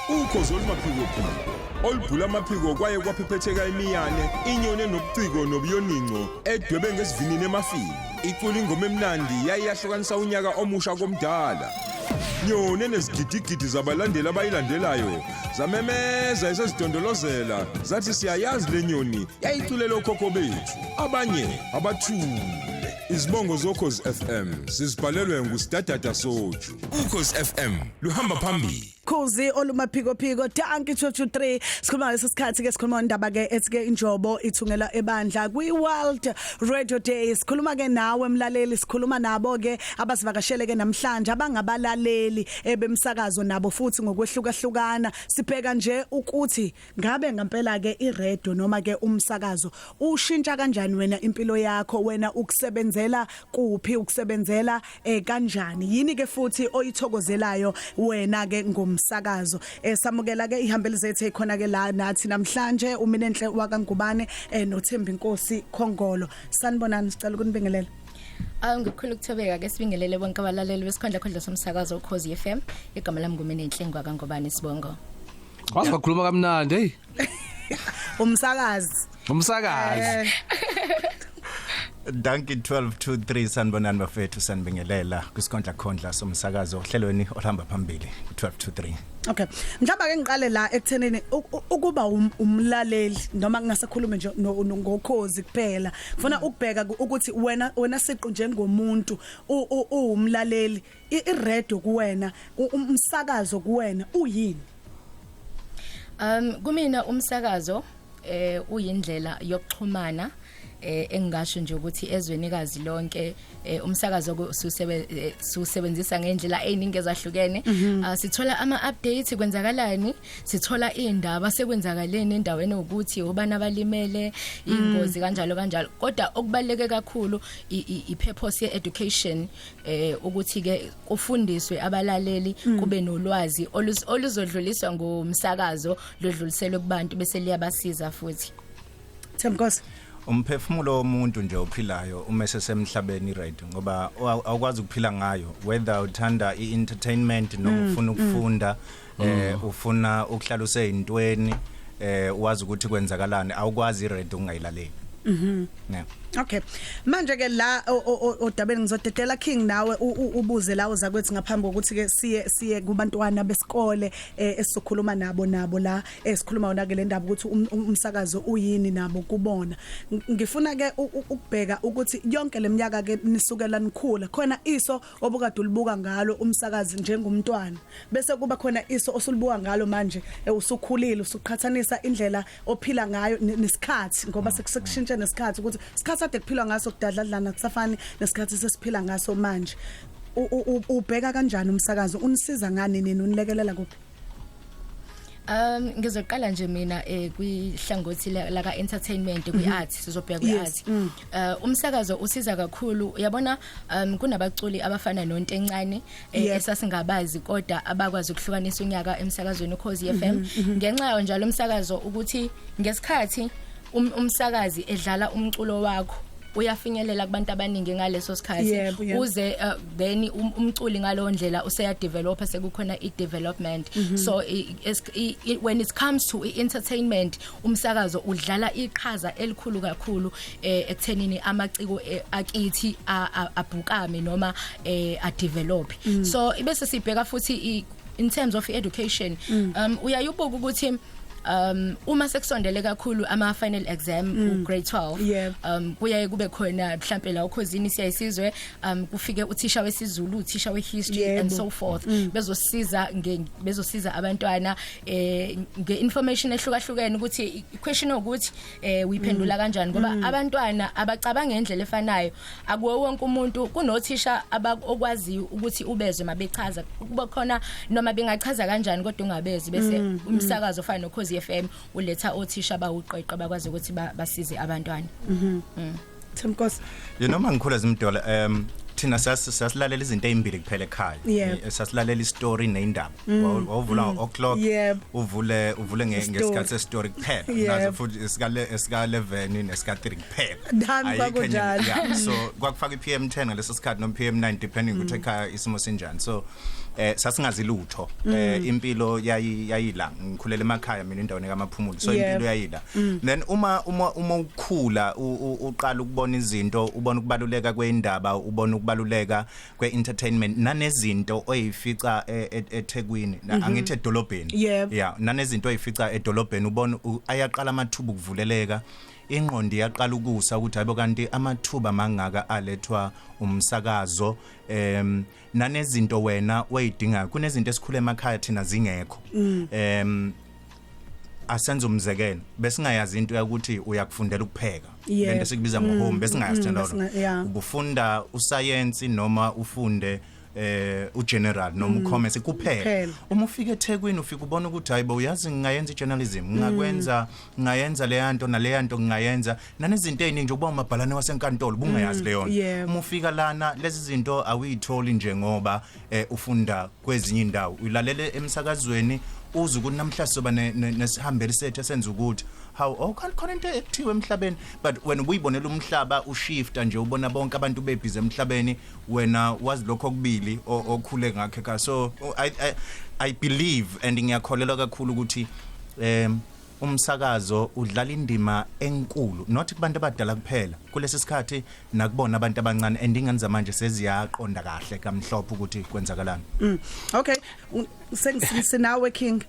Ukhozi olumaphikophiko olubhula amaphiko kwaye kwaphephetheka imiyane, inyoni enobuciko nobuyoninco edwebe ngesivinini emafini, icula ingoma emnandi yaye yahlukanisa unyaka omusha komdala. Nyoni enezigidigidi zabalandeli abayilandelayo zamemeza isezidondolozela zathi siyayazi le nyoni yayiculela okhokho bethu, abanye abathule. Izibongo zoKhozi FM sizibhalelwe nguSidadada Soju. Ukhozi FM luhamba phambili. Khozi olumaphikophiko, dankie 223. Sikhuluma ngaleso sikhathi ke, sikhuluma indaba ke ethi ke injobo ithungela ebandla kwi World Radio Day. Sikhuluma ke nawe mlaleli, sikhuluma nabo ke abasivakashele ke namhlanje abangabalaleli ebemsakazo nabo futhi ngokwehlukahlukana. Sibheka nje ukuthi ngabe ngempela ke iradio noma ke umsakazo ushintsha kanjani wena impilo yakho, wena ukusebenzela kuphi, ukusebenzela kanjani, yini ke futhi oyithokozelayo wena ke ngomsakazo. Samukela ke ihambeli zethu ekhona ke la nathi namhlanje, uMinenhle wakaNgubane noThembi Inkosi Khongolo. Sanibonani, sicela ukunibingelela. Awu, ngikhulu ukuthobeka ke, sibingelele bonke abalaleli besikhondla khondla somsakazo Ukhozi FM. Igama lami nguMinenhle ngwakaNgubane sibongo. Wazi bakhuluma kamnandi, hey. Umsakazi. Umsakazi. Dankie 1223. Sanibonani bafethu, sanibingelela kwisikhondla khondla somsakazo, ohlelweni olhamba phambili ku1223. Okay. Mhlawumbe ke ngiqale la ekuthenini ukuba umlaleli noma ngingasakhuluma nje ngokhozi kuphela. Ngifuna ukubheka ukuthi wena siqu njengomuntu uwumlaleli, i-radio kuwena, umsakazo kuwena uyini? Kumina umsakazo uyindlela yokuxhumana, engingasho nje ukuthi ezwenikazi lonke umsakazo susebenzisa ngendlela eziningi ezahlukene. Sithola ama updates, kwenzakalani, sithola indaba sekwenzakaleni endaweni, ukuthi ubani abalimele ingozi, kanjalo kanjalo. Kodwa okubaleke kakhulu i purpose ye education, ukuthi ke kufundiswe abalaleli, kube nolwazi oluzodluliswa ngomsakazo, lodluliselwe kubantu bese liyabasiza futhi. Themkosi. Umphefumulo womuntu nje ophilayo uma esesemhlabeni, radio, ngoba awukwazi ukuphila ngayo, whether uthanda i-entertainment noma ufuna ukufunda, ufuna ukuhlala useyintweni, wazi ukuthi kwenzakalani, awukwazi iradio ungayilaleli. Yeah. Okay. Manje ke la odabeni ngizodedela King nawe ubuze la uzakwethu ngaphambi kokuthi ke siye kubantwana besikole esizokhuluma nabo la esikhuluma wona ke le ndaba ukuthi umsakazo uyini nabo kubona. Ngifuna ke ukubheka ukuthi yonke leminyaka ke nisukela nikhula, khona iso obukade ulibuka ngalo umsakazi njengomntwana, bese kuba khona iso osulibuka ngalo manje usukhulile, usuqhathanisa indlela ophila ngayo nesikhathi, ngoba sekusekushintsha nesikhathi, ukuthi isikhathi ade kuphilwa ngaso kudadladlana kusafani nesikhathi sesiphila ngaso manje. Ubheka kanjani umsakazo, unisiza ngani nini, unilekelela kuphi? Ngizoqala nje mina kwihlangothi la ka entertainment, kwi art, sizobheka kwi art. Umsakazo usiza kakhulu, uyabona, kunabaculi abafana noNtencane esasingabazi kodwa abakwazi ukuhlukanisa unyaka emsakazweni uKhozi FM ngenxa yawo njalo umsakazo, ukuthi ngesikhathi umsakazi edlala umculo wakho uyafinyelela kubantu abaningi ngaleso sikhathi. Yebo, yebo. Uze then umculi ngalowo ndlela useya developer, sekukhona i development. So when it comes to entertainment, umsakazo udlala iqhaza elikhulu kakhulu ekuthenini amaciko akithi abhukame noma a develop. So ibese sibheka futhi in terms of education, uyayubuka ukuthi uma sekusondele kakhulu ama final exam, grade 12, kuyaye kube khona mhlambe la ukhozini siyayisizwe kufike uthisha wesiZulu, uthisha wehistory and so forth, bezosiza bezosiza abantwana ngeinformation ehlukahlukene, ukuthi i-question ukuthi uyiphendula kanjani, ngoba abantwana abacabanga ngendlela efanayo. Akuwo wonke umuntu, kunothisha okwaziyo ukuthi ubezwe mabechaza, kuba khona noma bengachaza kanjani kodwa ungabezi, bese umsakazo ofana noKhozi FM uletha othisha abawuqeqe abakwazi ukuthi basize abantwana. Themkosi. You know, mangikhula zimdola, thina sasilalela izinto ezimbili kuphela ekhaya. Sasilalela istory neindaba. Wawuvula ngo-o'clock, uvule Istory. ngesikhathi sestory kuphela. Nazo futhi esika 11 nesika 3 kuphela. Nami Ayikho enye. Kwakunjalo. Yeah, so kwakufaka i-PM 10 ngaleso sikhathi noma PM 9, depending ukuthi ekhaya isimo sinjani. So Sasingazi lutho, impilo yayila. Ngikhulela emakhaya mina, endaweni kaMaphumulo, so impilo yayila. Then uma ukhula, uqala ukubona izinto, ubona ukubaluleka kweindaba, ubona ukubaluleka kwe-entertainment nanezinto oyifica eThekwini, angithi edolobheni. Yeah, nanezinto oyifica edolobheni, ubona ayaqala amathuba ukuvuleleka, ingqondo iyaqala ukusa ukuthi hayibo, kanti amathuba mangaka alethwa umsakazo, nanezinto wena oyidingayo. Kunezinto esikhule emakhaya thina zingekho. Asenze umzekelo, besingayazi into yakuthi uyakufundela ukupheka, lento esikubiza ngo-home, besingayazi thina lolo. Ubufunda uscience noma ufunde ugeneral noma ucommerce kuphela. Kuphela. Uma ufika eThekwini, ufika ubona ukuthi hayibo, uyazi ngingayenza ijournalism, ngingakwenza, ngingayenza leya nto naleya nto, ngingayenza nanezinto eziningi nje, ukuba umabhalane wasenkantolo, bungayazi leyo nto. Uma ufika lana, lezi zinto awuyitholi nje ngoba ufunda kwezinye indawo, uyilalele emsakazweni, uze ukuthi namhlanje soba nesihambeli sethu esenza ukuthi how, oh, khona into ekuthiwe emhlabeni. But wena ubuyibonela umhlaba ushifta nje, ubona bonke abantu bebhizi emhlabeni, wena wazi lokho okubili okhule ngakho ekhaya. So I believe and ngiyakholelwa kakhulu ukuthi umsakazo udlala indima enkulu, not kubantu abadala kuphela kulesi sikhathi, nakubona abantu abancane, and ingane zamanje seziyaqonda kahle kamhlophe ukuthi kwenzakalani. Okay, senginawe, King.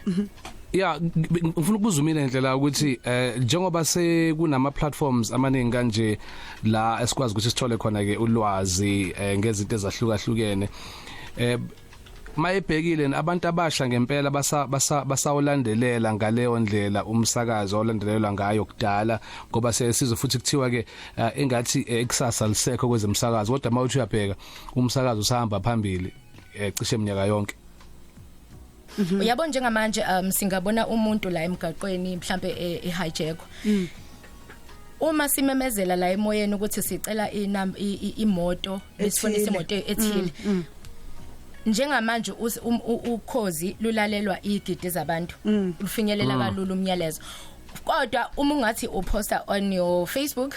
Yeah, ngifuna ukubuza mina indlela ukuthi njengoba sekunama platforms amaningi kanje la esikwazi ukuthi sithole khona ke ulwazi ngezinto ezahlukahlukene, mayebhekile abantu abasha ngempela basa basawulandelela ngaleyo ndlela umsakazo olandelelwa ngayo kudala? Ngoba siyasizwe futhi kuthiwa ke engathi ikusasa lisekho kwezemsakazo, kodwa mawuthi uyabheka, umsakazo usahamba phambili cishe iminyaka yonke. Uyabo, njengamanje singabona umuntu la emgaqweni mhlambe e-hijack. Uma simemezela la emoyeni ukuthi sicela imoto besifonisa Ethile. Imoto ethile, njengamanje ukhozi lulalelwa igidi zabantu, lufinyelela kalula umyalezo. Kodwa uma ungathi uposta on your Facebook,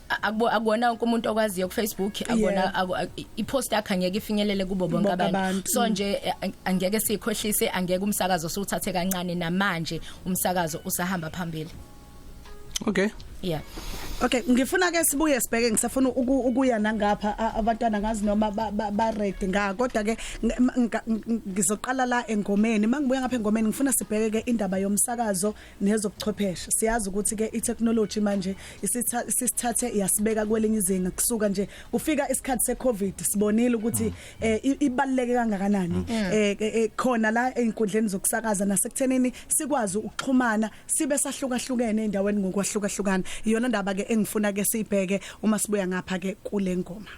akuwona wonke umuntu okwaziyo ku Facebook, akubona ipost yakhe angeke ifinyelele kubo bonke Bonke abantu. abantu. So nje angeke sikhohlise, angeke umsakazo siwuthathe kancane. Namanje umsakazo usahamba phambili. Yeah. Okay, ngifuna ke sibuye sibheke, ngisafuna ukuya nangapha abantwana, ngazi noma ba ready nga, kodwa ke ngizoqala la engomeni. Mangibuya ngapha engomeni, ngifuna sibheke ke indaba yomsakazo nezobuchwepheshe. Siyazi ukuthi ke i-technology manje isithathe yasibeka kwelinye izinga. Kusuka nje ufika isikhathi seCovid, sibonile ukuthi ibaluleke kangakanani khona la einkundleni zokusakaza nasekuthenini sikwazi ukuxhumana sibe sahlukahlukene endaweni ngokwahlukahlukana. Iyona ndaba ke engifuna ke siyibheke uma sibuya ngapha ke kule ngoma.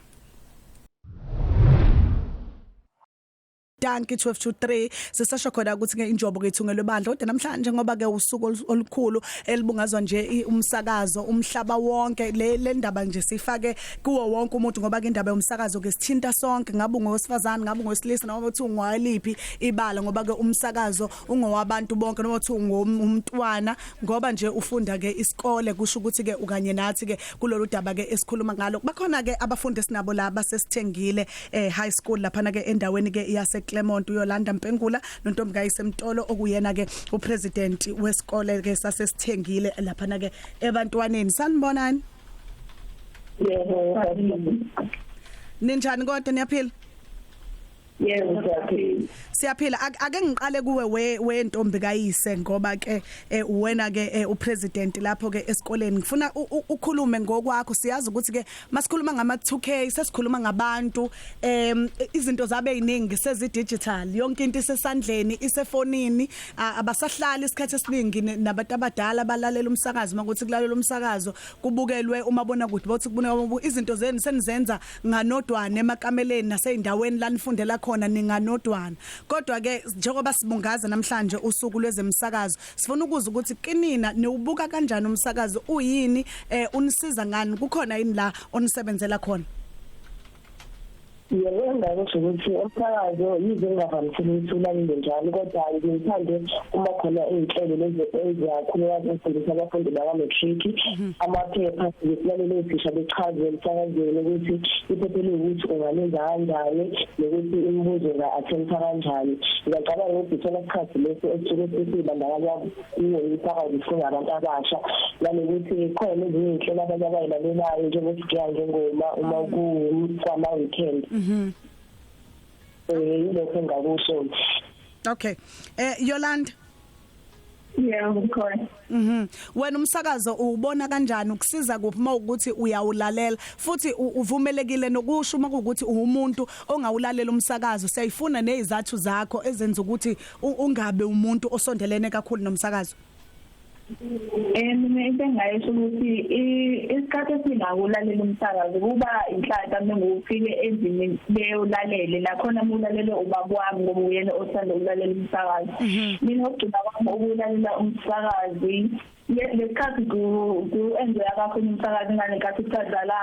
Dankie. 12 to 3, sisasho khona ukuthi ke injobo ke ithungelwe bandla, kodwa namhlanje ngoba ke usuku olukhulu elibungazwa nje umsakazo umhlaba wonke, le ndaba nje sifake kuwo wonke umuntu, ngoba ke indaba yomsakazo ke sithinta sonke, ngabe ungowesifazane, ngabe ungowesilisa, noma uthi ungwaliphi ibala, ngoba ke umsakazo ungowabantu bonke, noma uthi ungumntwana, ngoba nje ufunda ke isikole, kusho ukuthi ke ukanye nathi ke kulolu daba ke esikhuluma ngalo. Bakhona ke abafundi esinabo la basesithengile high school lapha ke endaweni ke yase Clermont, uYolanda Mpengula noNtombi kayise Mtolo, okuyena ke upresident wesikole ke sasesithengile lapha ke ebantwaneni. Sanibonani. Yebo. Ninjani kodwa, niyaphila? Yebo, siyaphila. Siyaphila. Ake ngiqale kuwe we ntombi kayise, ngoba ke wena ke upresident lapho ke esikoleni. Ngifuna ukhulume ngokwakho. Siyazi ukuthi ke masikhuluma ngama 2K, sesikhuluma ngabantu, izinto zabe eziningi sezi digital, yonke into isesandleni, isefonini, abasahlali isikhathi esiningi nabantu abadala balalela umsakazo. Makuthi kulalela umsakazo, kubukelwe umabona kude, bothi kubona izinto zenu senizenza nganodwana emakameleni naseyindaweni la nifundela khona ninganodwana. Kodwa ke njengoba sibungaza namhlanje usuku lwezemsakazo, sifuna ukuza ukuthi kinina niwubuka kanjani umsakazo, uyini, unisiza ngani, kukhona yini la onisebenzela khona? Yebo, engingakusho ukuthi umsakazo yize ngingavamisile ukuthi ulalele njalo, kodwa ngithande uma khona iy'nhlelo lezi eziyakhulukazi ezifundisa abafundi bakwa-matric amaphepha, silalele othisha bechaze emsakazweni ukuthi iphepha eliwukuthi ungalenza kanjani nokuthi imibuzo unga-attempta kanjani. Ngiyacabanga ukuthi isona sikhathi leso esisuke sesibandakanya kuwo umsakazo singabantu abasha, nanokuthi khona ezinye iy'nhlelo abanye abayilalelayo njengosigiya ngengoma uma kwama-weekend. Yilokho engakusho. Okay, Yolanda. Yebo, khona. Wena umsakazo uwubona kanjani, ukusiza kuphi mawukuthi uyawulalela, futhi uvumelekile nokusho uma kuwukuthi uwumuntu ongawulalela umsakazo? Siyayifuna nezathu zakho ezenza ukuthi ungabe umuntu osondelene kakhulu nomsakazo. Mina into engayisho ukuthi isikhathi esiningi ulalela umsakazo kuba inhlanhla mengufike endlini beyolalele la khona, ulalele ubaba wami ngoba uyena othanda ukulalela umsakazo. Mina ukugcina kwami ukulalela umsakazi lesikhathi ku-enjoya kakhulu umsakazo ngangenkathi kusadlala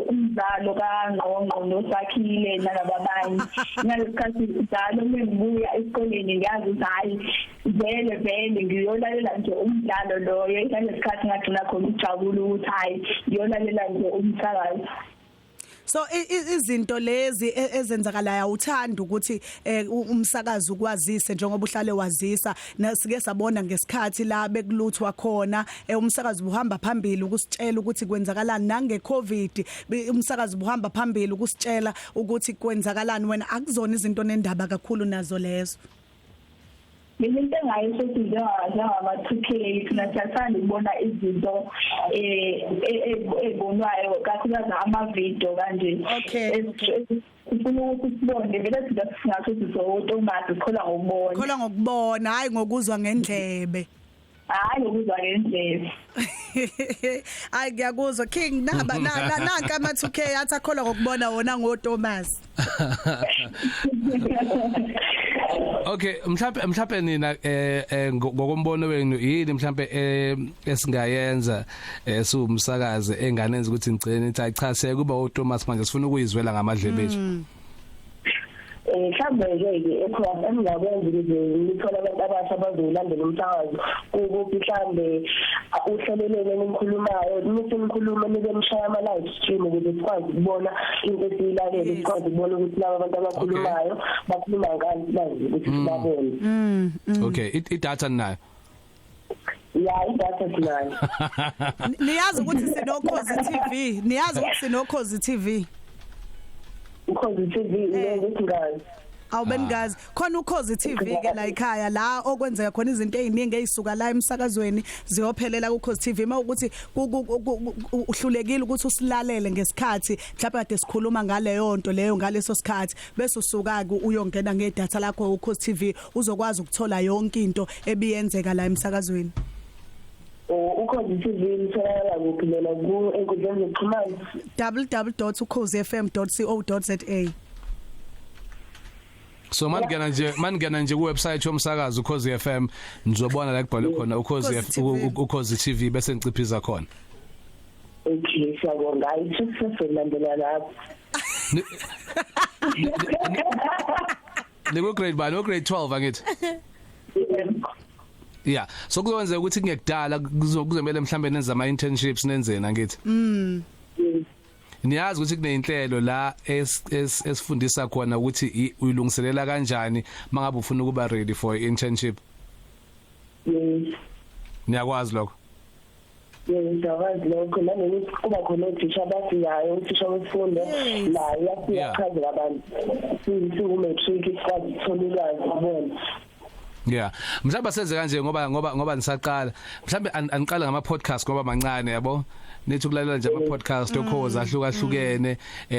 umdlalo kaNgqongqo noSakhile nalaba abanye. Ngalesikhathi njalo mengibuya esikoleni ngiyazi ukuthi hhayi, vele vele ngiyolalela nje umdlalo loyo. Ngalesikhathi ngagcina khona ukujabula ukuthi hhayi, ngiyolalela nje umsakazo. So izinto lezi ezenzakalayo awuthanda ukuthi umsakazo ukwazise njengoba uhlale wazisa? Sike sabona ngesikhathi la bekuluthwa khona, umsakazo buhamba phambili ukusitshela ukuthi kwenzakalani, nange COVID umsakazo buhamba phambili ukusitshela ukuthi kwenzakalani. Wena akuzona izinto nendaba kakhulu nazo lezo? Mina into engayisho ukuthi njengama-2K thina siyathanda ukubona izinto ey'bonwayo, kakhulukazi amavidiyo kanje. Sifuna ukuthi sibone vele thina, singasho ukuthi sotomati, sikholwa ngokubona. Kholwa ngokubona, hayi ngokuzwa ngendlebe. Hayi ngokuzwa ngendlebe. Hayi, ngiyakuzwa, King. Naba nanka ama 2K athi akholwa ngokubona wona ngoThomas. Okay, mhlambe nina ngokombono wenu yini mhlambe esingayenza siwumsakazi enganenza ukuthi ngigcine nithi ayi cha, sekuba uThomas manje, sifuna ukuyizwela ngamadlebe ethu? Mhlawumbe ke ekhona engingakwenza ukuze ngithole abantu abasha abazolandela umsakazo, ukuthi mhlambe uhleleleke enikhulumayo, nithi nikhuluma nibe nishaya ama live stream ukuze sikwazi ukubona into esiyilalele, sikwazi ukubona ukuthi laba abantu abakhulumayo bakhuluma ngani, bazi ukuthi sibabone. Okay, idatha ninayo? Ya, idatha sinayo. Niyazi ukuthi sinoKhozi TV? Niyazi ukuthi sinoKhozi TV? Ukhozi TV ukuthi ngazi. Awubeningazi khona Ukhozi TV ke la ekhaya, la okwenzeka khona izinto eziningi ezisuka la emsakazweni ziyophelela kuKhozi TV. Mawukuthi uhlulekile ukuthi usilalele ngesikhathi mhlawumbe kade sikhuluma ngaleyo nto leyo ngaleso sikhathi, bese usuka ke uyongena ngedatha lakho Ukhozi TV, uzokwazi ukuthola yonke into ebiyenzeka la emsakazweni. Ukhozi TV litholakala kuphi lona ku enkundleni zokuxhumana? www.ukhozifm.co.za. So maningena nje ku website yomsakazo Ukhozi FM, nizobona la kubhalwe khona Ukhozi Ukhozi TV. Ukhozi TV, bese ngiciphiza khona. Okay, siyabonga. Hayi, sizolandela lapho. Niku grade bani? U grade 12, angithi? Yeah, so kuzokwenzeka ukuthi kungekudala kuzomela mhlambe nenze ama internships, nenzeni, angithi? Niyazi ukuthi kuneyinhlelo la esifundisa khona ukuthi uyilungiselela kanjani mangabe ufuna ukuba ready for internship? Yes. Niyakwazi lokho? Yebo, ngiyakwazi lokho, nanokuthi kuba khona othisha abafikayo, uthisha wesifundo naye uyafika abantu siku-matric, sikwazi ukuthola ulwazi kubona. Yeah. Mhlawumbe senze kanje ngoba nisaqala. Mhlawumbe aniqala ngama podcast ngoba mancane, yabo. Nithi ukulalela nje ama podcast okhozi ahlukahlukene,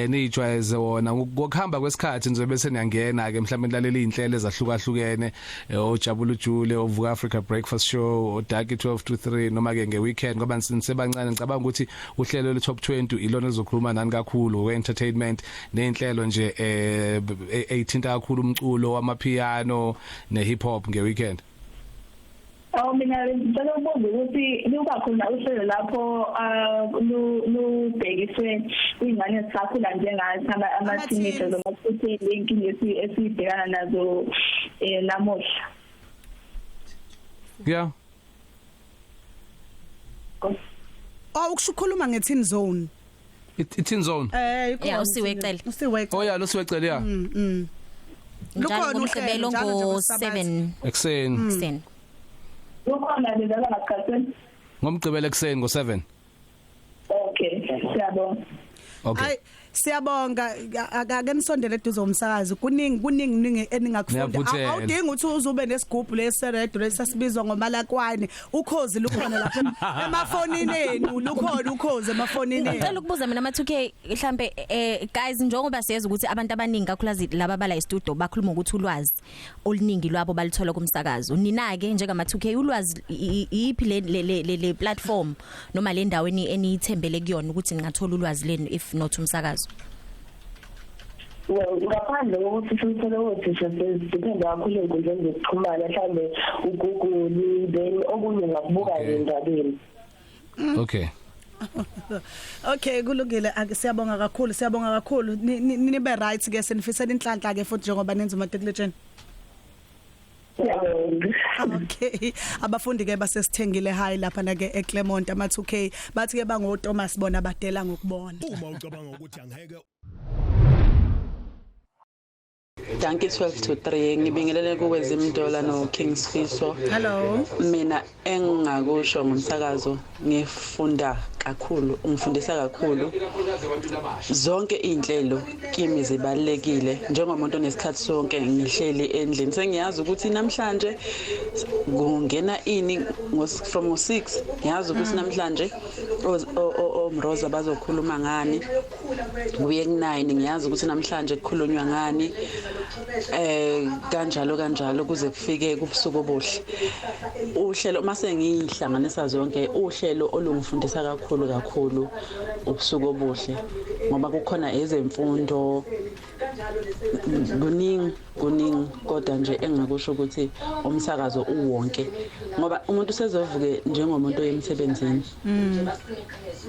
nijwayeze wona. Ngokuhamba kwesikhathi nizobe seniyangena ke mhlawumbe nilalela izinhlelo ezahlukahlukene, oJabula Ujule, oVuka Africa Breakfast Show, oDark 12 to 3, noma ke ngeweekend ngoba nisebancane, ngicabanga ukuthi uhlelo le Top 20 ilona lizokhuluma nani kakhulu we entertainment nezinhlelo nje eyithinta kakhulu umculo wamapiano ne hip hop ngeweekend. Oh, mina ngicela ukubuza ukuthi luba khona uhlelo lapho lubhekiswe kwingane esisakhula njengathi ama-teenagers noma futhi inkinga esibhekana nazo namuhla. Yeah. Oh, ukushukhuluma nge-teen zone. I-teen zone. Ikhona. Yeah, uSiwecele. Usiwecele. Oh yeah, lo Siwecele, yeah. Njalo Lukhona ngomgqibelo uhlelo, njalo nje ngo-7 Ekseni. ekuseni. Lukhona lezala ngasikhathi. Ngomgqibelo ekseni ngo7. Okay, siyabonga. Okay. Ay, siyabonga, ake nisondele eduze umsakazi, kuningi kuningi ningi eningakufunda. Niyavuthela. Awudingi ukuthi uzube nesigubhu leseredo lesasibizwa ngomalakwane, ukhozi lukhona lapha emafonini enu, lukhona ukhozi emafonini enu. Ngicela ukubuza mina ama 2K mhlambe, guys, njengoba siyazi ukuthi abantu abaningi kakhulukazi laba bala e-studio bakhuluma ukuthi ulwazi oluningi lwabo balithola kumsakazo. Nina ke njengama 2K, ulwazi iphi le platform noma le ndawo eniyithembele kuyona ukuthi ningathola ulwazi lenu if not umsakazo? Well, ngaphandle kokuthi sithole othisha, sidependa kakhulu ey'nkundleni zokuxhumana, mhlawumbe uGoogle, then okunye ngakubuka endabeni. Okay. Okay, kulungile. Siyabonga kakhulu, siyabonga kakhulu. Nibe right ke, senifisela inhlanhla ke futhi njengoba nenza umatikuletsheni. Siyabonga. Okay, abafundi ke basesithengile high lapha na ke eClermont, ama 2K bathi ke bango Thomas bona badela ngokubona. Uma ucabanga ukuthi angeke Dankie 12 to 3, ngibingelele kuwe Zimdola no King Sifiso. Hello. Mina engingakusho ngomsakazo, ngifunda kakhulu, ungifundisa kakhulu. Zonke inhlelo kimi zibalekile njengomuntu onesikhathi sonke ngihleli endlini, sengiyazi ukuthi namhlanje kungena ini from 6, ngiyazi ukuthi namhlanje omroza bazokhuluma ngani, kuye ku9 ngiyazi ukuthi namhlanje kukhulunywa ngani, kanjalo kanjalo kuze kufike kubusuku obuhle. Uhlelo mase ngihlanganisa zonke, uhlelo olungifundisa kakhulu kakhulu ubusuku obuhle, ngoba kukhona ezemfundo, kuningi kuningi, kodwa nje engakusho ukuthi umsakazo uwonke, ngoba umuntu usezovuke njengomuntu oyemsebenzini,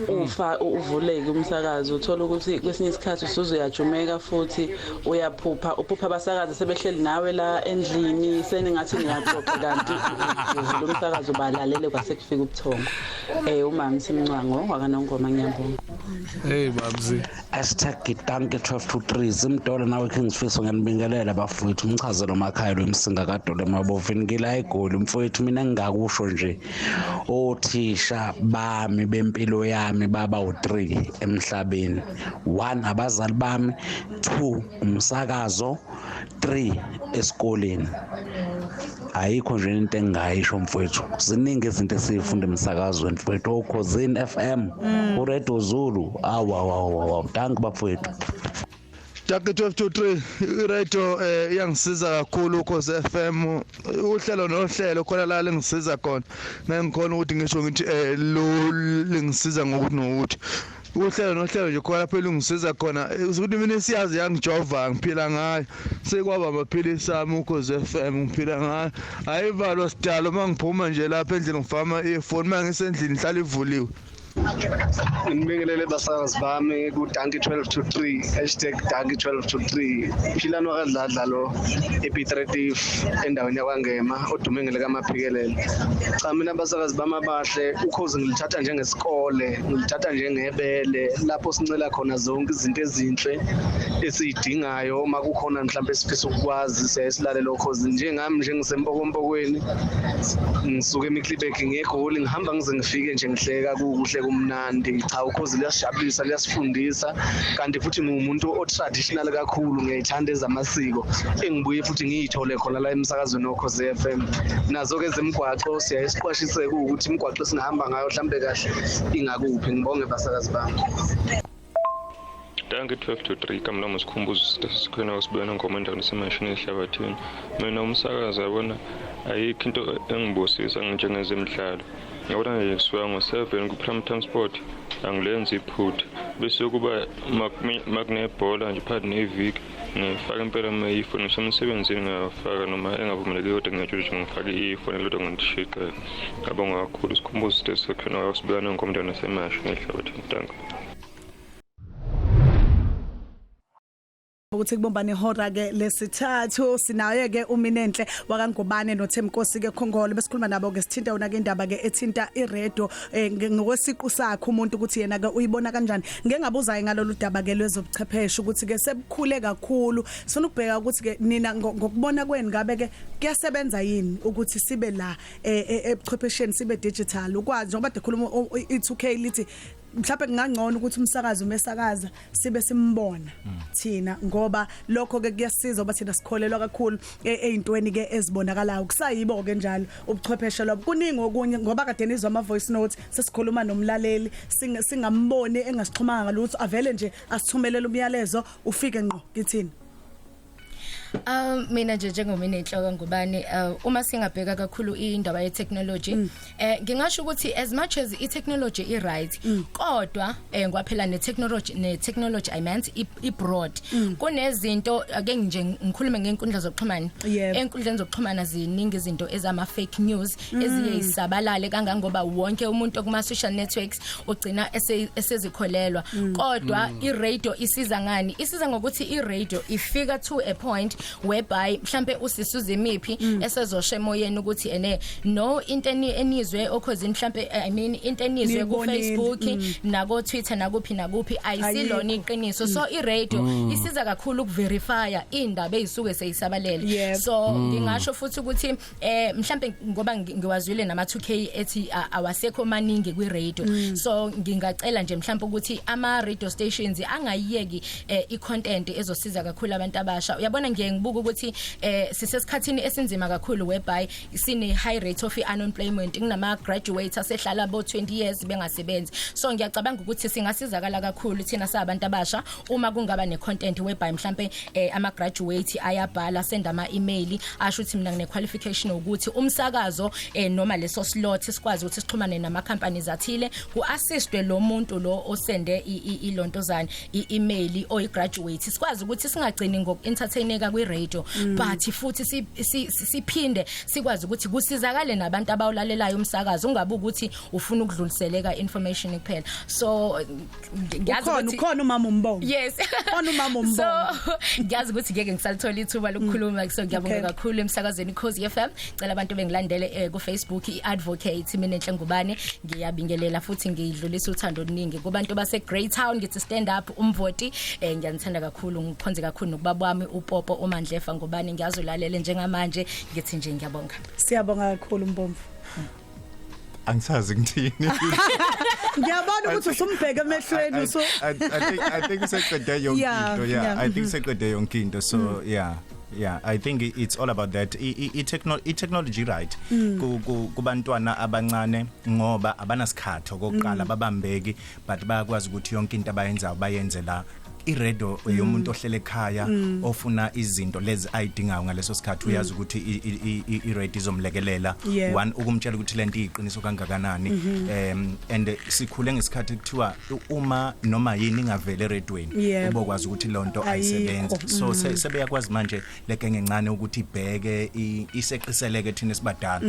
ufa uvuleke umsakazo, uthola ukuthi kwesinye isikhathi usuzoyajumeka futhi uyaphupha, uphupha abasakazi sebehleli nawe la endlini, seningathi niyaxoxa kanti uvula umsakazo balalele kwase kufika ubuthongo. Umama Simncwango wakaNongoma, ngiyabonga. Hey babzi. #dankie 12 to 3, Zimdola nawe King Sifiso, ngiyanibingelela bafowethu. Umchazelo makhaya lwemsinga kadole mabovini ngila eGoli mfowethu. Mina ngingakusho nje, othisha bami bempilo yami baba u3 emhlabeni. 1 abazali bami, 2 umsakazo, 3 esikoleni. Ayikho nje into engingayisho mfowethu, ziningi izinto esifunda emsakazweni mfowethu, okhozini FM, uRadio Zulu, awa dankie bafowethu. Dankie 12 to 3, iradio iyangisiza kakhulu, ukhozi FM, uhlelo nohlelo khona la lengisiza khona, nengikhona ukuthi ngisho ngithi lo lengisiza ngokuthi nokuthi uhlelo nohlelo nje khona lapho elungisiza khona, ukuthi mina siyazi yangijova, ngiphila ngayo, sekwaba amaphilisi ami ukhozi FM, ngiphila ngayo, ayivalwa sidalo. Mangiphuma nje lapha endlini ngifama ifoni, mangisendlini ihlala ivuliwe. Ngibingelele basakazi bami ku Dankie 12 to 3 #Dankie 12 to 3, Philani wakadladla lo eP35 endaweni yakwaNgema odumengele kaMaphikelele. Cha, mina abasakazi bami abahle, ukhozi ngilithatha njengesikole, ngilithatha njengebele lapho sincela khona zonke izinto ezinhle esizidingayo. Uma kukhona mhlawumbe esifisa ukwazi siyaye silalele ukhozi. Njengami njengisempokompokweni, ngisuke eMiddelburg ngiye eGoli, ngihamba ngize ngifike nje ngihleka kuhle kumnandi. Cha, ukhozi liyasijabulisa, liyasifundisa, kanti futhi ngiwumuntu o-traditional kakhulu, ngiyayithanda ezamasiko engibuye futhi ngiyithole khona la emsakazweni woKhozi FM. Nazo-ke ezemigwaqo siyaye siqwashiseke ukuthi imigwaqo esingahamba ngayo mhlambe kahle ingakuphi. Ngibonge basakazi bami. Dankie 12 to 3, igama lami uSikhumbuzo sikhona wasibona ngoma endaweni esemashini ehlabathini. Mina umsakazo, yabona, ayikho into engibusisa njengezemidlalo. Yabona nje kusuka ngo-7 ku-prime time sport, angilenzi iphutha. Bese kuba makunebhola nje phakathi neviki ngifaka impela ama ifoni ngisemsebenzini, ngiyafaka noma engavumelekile, kodwa ngiyajula nje ngifake ifoni lodwa ngandishiqela. Ngabonga kakhulu. Sikhumbuzo sithe khona wasibuyana ngomntwana semasha ngehlabathi ntango. Ukuthi kubombane ihora ke lesithathu, sinaye ke uMinenhle wakaNgubane noThemkosi ke Khongolo. Besikhuluma nabo ke, sithinta yona ke indaba ke ethinta iradio, ngokwesiqu sakhe umuntu ukuthi yena ke uyibona kanjani. Ngeke ngabuza ngalolu daba ke lwezobuchwepheshe ukuthi ke sebukhule kakhulu, sifuna ukubheka ukuthi ke nina ngokubona kwenu ngabe ke kuyasebenza yini ukuthi sibe la ebuchwephesheni, sibe digital, ukwazi njengoba dekhuluma i2K lithi mhlawumbe kungangcono ukuthi umsakazo umesakaza sibe simbona thina, ngoba lokho ke kuyasiza ngoba thina sikholelwa kakhulu ezintweni ke ezibonakalayo. Kusayibo ke njalo ubuchwepheshe lobo, kuningi okunye, ngoba kade nizwa ama voice notes, sesikhuluma nomlaleli singamboni, engasixhumanga ngalutho, avele nje asithumelele umyalezo ufike ngqo kithini. Mina nje njengomina inhloko ngubani, uma singabheka kakhulu indaba ye technology, ngingasho ukuthi as much as i technology i right, kodwa ngwaphela ne technology I meant i broad, kunezinto, ake nje ngikhulume ngenkundla zokuxhumana. Enkundleni zokuxhumana ziningi izinto ezama fake news eziye isabalale kangangoba wonke umuntu kuma social networks ugcina esezikholelwa. Kodwa i radio isiza ngani? Isiza ngokuthi i radio ifika to a point whereby mhlambe usisuza imiphi esezosha emoyeni ukuthi ene no into enizwe okhozini, mhlambe, I mean, into enizwe ku Niyibonile. Facebook nako Twitter nakuphi nakuphi ayisilona iqiniso. So i radio isiza kakhulu ukuverifya indaba ezisuke seyisabalele. So ngingasho futhi ukuthi mhlambe ngoba ngiwazwile nama 2K ethi awasekho maningi kwi radio, so ngingacela nje mhlambe ukuthi ama radio stations angayiyeki i content ezosiza kakhulu abantu abasha. Uyabona, ngiye ngibuka ukuthi sisesikhathini esinzima kakhulu whereby sine high rate of unemployment, kunama graduates asehlala bo 20 years bengasebenzi. So ngiyacabanga ukuthi singasizakala kakhulu thina sabantu abasha uma kungaba ne content whereby mhlambe ama graduate ayabhala, send ama email, asho ukuthi mina ngine qualification ukuthi umsakazo noma leso slot sikwazi ukuthi sixhumane nama companies athile, ku assistwe lo muntu lo osende ilontozana i-email oyi graduate, sikwazi ukuthi singagcini ngoku-entertaineka kwi radio, but futhi siphinde sikwazi ukuthi kusizakale nabantu abawulalelayo umsakazo, ungabe ukuthi ufuna ukudluliseleka information kuphela. So ngiyazi Ukhona ukuthi ukhona umama umbongo. Yes. Khona umama So umbongo. ngiyazi ukuthi ngeke ngisalithola ithuba lokukhuluma, so ngiyabonga kakhulu emsakazweni Khosi FM. Cela abantu bengilandele ku Facebook, iadvocate Minenhle Ngubane. Ngiyabingelela futhi ngidlulisa uthando oluningi kubantu base Greytown, ngithi stand up umvoti. Ngiyanithanda kakhulu, ngikhonze kakhulu nokubaba wami uPopo uMandlefa Ngubane, ngiyazolalele njengamanje. Ngithi nje ngiyabonga. Siyabonga kakhulu, Mbomvu. Angisazi ngithini. Ngiyabona ukuthi usumbheka emehlweni usu I think seqede yonke into, yeah. I think seqede yonke into, so yeah, I think it's all about that. I technology, right, kubantwana abancane, ngoba abanasikhathi okokuqala, babambeki, but bayakwazi ukuthi yonke into abayenzayo bayenze la. I-radio yomuntu ohlele ekhaya ofuna izinto lezi ayidingayo ngaleso sikhathi, uyazi ukuthi i-radio izomlekelela, one, ukumtshela ukuthi lento iyiqiniso kangakanani. And sikhule ngesikhathi kuthiwa uma noma yini ingavele eredweni, ubokwazi ukuthi lonto Ayikho. ayisebenzi. So sebeyakwazi manje legenge encane ukuthi ibheke, iseqiseleke thina esibadala,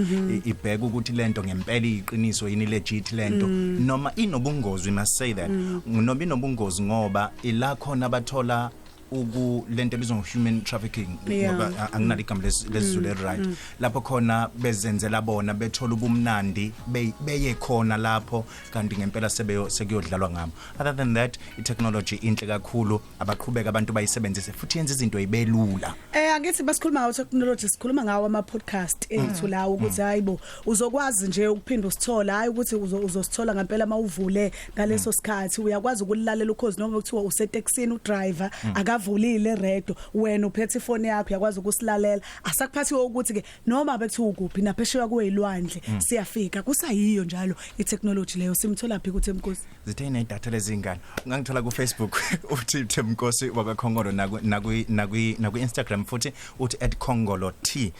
ibheke ukuthi lento ngempela iyiqiniso yini, legit lento, noma inobungozi. We must say that noma inobungozi, ngoba ila khona bathola uku lento ebizwa ngo-human trafficking, ngoba anginalo igama lesiZulu eli-right, lapho khona bezenzela bona bethola ubumnandi, beye khona lapho, kanti ngempela sebeyo sekuyodlalwa ngabo. Other than that, i-technology inhle kakhulu, abaqhubeka abantu bayisebenzise, futhi yenza izinto ibelula. Angithi basikhuluma ngawo technology, sikhuluma ngawo ama podcast ethu lawo, ukuthi hayibo, uzokwazi nje ukuphinda usithola, hayi ukuthi uzosithola ngempela mawuvule ngaleso sikhathi. Uyakwazi ukulalela ukhozi noma kuthiwa usetekisini, udriver akavulile radio, wena uphethe ifoni yakho, uyakwazi ukusilalela. Asakuphathiwe ukuthi ke noma bekuthiwa ukuphi naphesheya kwezilwandle, siyafika. Kusayiyo njalo i-technology leyo. Simthola phi kuthi emkosi? Zithe inedatha lezingane, ungangithola ku Facebook uthi Themkosi wakaKhongolo, naku Instagram futhi uthi @khongolo t.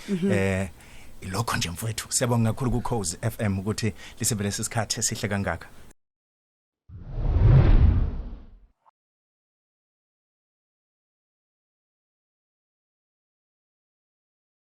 Ilokho nje mfowethu, siyabonga kakhulu ku Khosi FM ukuthi lisebenzise isikhathi esihle kangaka.